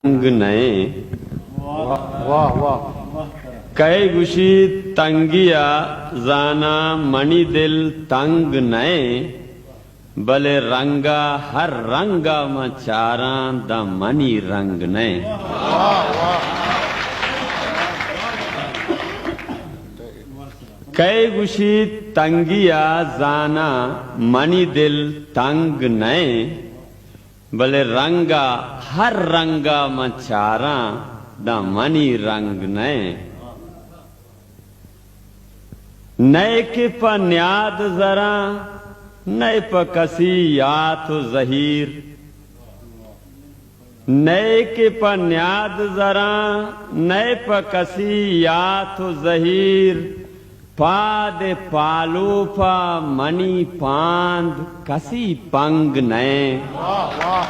رنگ نئے۔ واہ، واہ، واہ۔ کئے گوشیت تنگی ءَ زاناں منی دل تنگ نئے، بلے رنگ ءَ ہر رنگ ءَ من چاراں داں منی رنگ نئے۔ واہ، واہ۔ کئے گوشیت تنگی ءَ زاناں منی دل تنگ نئے، بلے رنگ ءَ ہر رنگ ءَ من چاراں داں منی رنگ نئے۔ نئے کہ پہ نیاد زراں، نئے پہ کسی یات و زہیر۔ نئے کہ پہ نیاد زراں، نئے پہ کسی یات و زہیر۔ پاد ءِ پالوپ ءَ منی پاند کسی پنگ نئے۔ واہ، واہ۔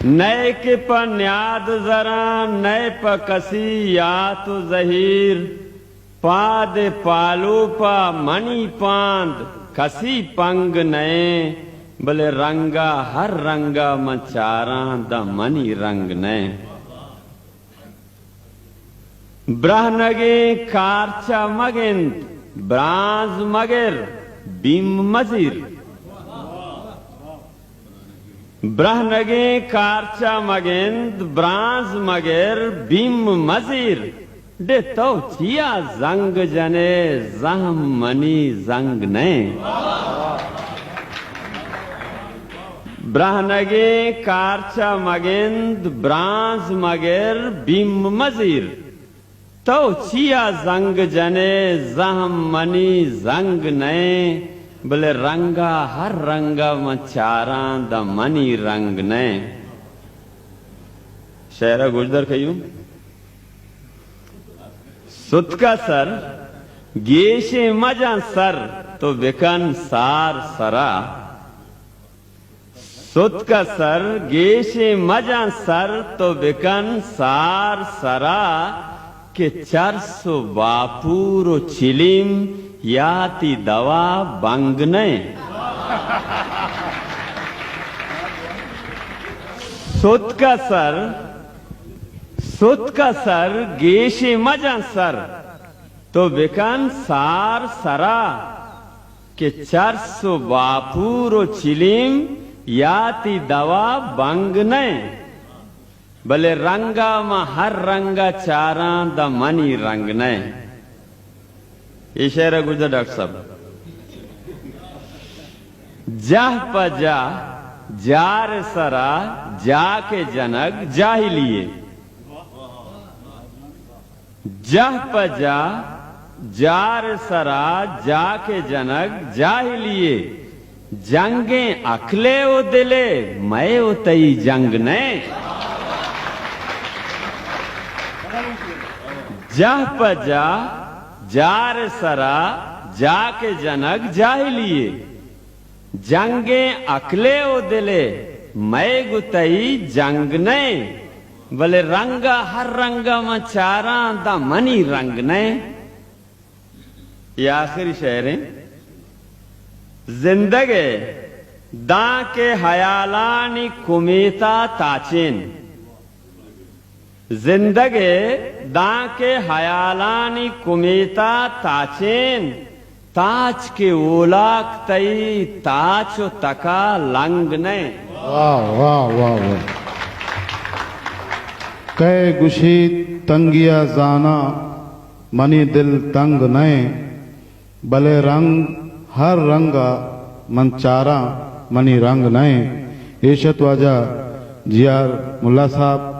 نئے کہ پہ نیاد زراں، نئے پہ کسی یات و زہیر۔ پاد ءِ پالوپ ءَ منی پاند کسی پنگ نئے، بلے رنگ ءَ ہر رنگ ءَ من چاراں داں منی رنگ نئے۔ برہنگیں کارچ ءَ مگند، برانز مگر، بیم مزیر۔ برہنگیں کارچ ءَ مگند، برانز مگر، بیم مزیر۔ ڈے تو چیا زنگ جنے، زہم منی زنگ نئے۔ برہنگیں کارچ ءَ مگند، برانز مگر، بیم مزیر۔ تو چیا زنگ جنے، زہم منی زنگ نئے، بلے رنگ ءَ ہر رنگ ءَ من چاراں داں منی رنگ نئے۔ شعر ءَ گوشدار کئیوں۔ ستک ءَ سر گیشیں مجن سر، تو بکن سار سرا۔ ستک ءَ سر گیشیں مجن سر، تو بکن سار سرا، کہ چرس و باپور و چلیم یاتی دوا بنگ نئے۔ ستک ءَ سر، ستک ءَ سر گیشیں مجن سر، تو بکن سار سرا، کہ چرس و باپور و چلیم یاتی دوا بنگ نئے، بلے رنگ ءَ من ہر رنگ ءَ چاراں داں منی رنگ نئے۔ اے شعر ءَ گوشدار ڈاکٹر صاحب۔ جاہ پہ جاہ جار سرا، جاکے جنگ جاہلی یے۔ جاہ پہ جاہ جار سرا، جاکے جنگ جاہلی یے۔ جنگیں عقلے و دلے، مئے و تئی جنگ نئے۔ جاہ پہ جاہ جار سرا، جاکے جنگ جاہلی یے۔ جنگیں عقلے و دلے، مئے گوں تئی جنگ نئے، بلے رنگ ءَ ہر رنگ ءَ من چاراں داں منی رنگ نئے۔ اے آخری شعر ایں۔ زندگ ءَ دانکہ ہیالانی کمیت ءَ تاچین۔ زندگ ءَ دانکہ ہیالانی کمیت ءَ تاچین، تاچ کہ اولاک تئی تاچ و تک ءَ لنگ نئے۔ واہ، واہ، واہ، واہ۔ کئے گوشیت تنگی ءَ زاناں منی دل تنگ نئے، بلے رنگ ہر رنگ ءَ من چاراں منی رنگ نئے۔ ایش ات واجہ جی آر ملا صاحب،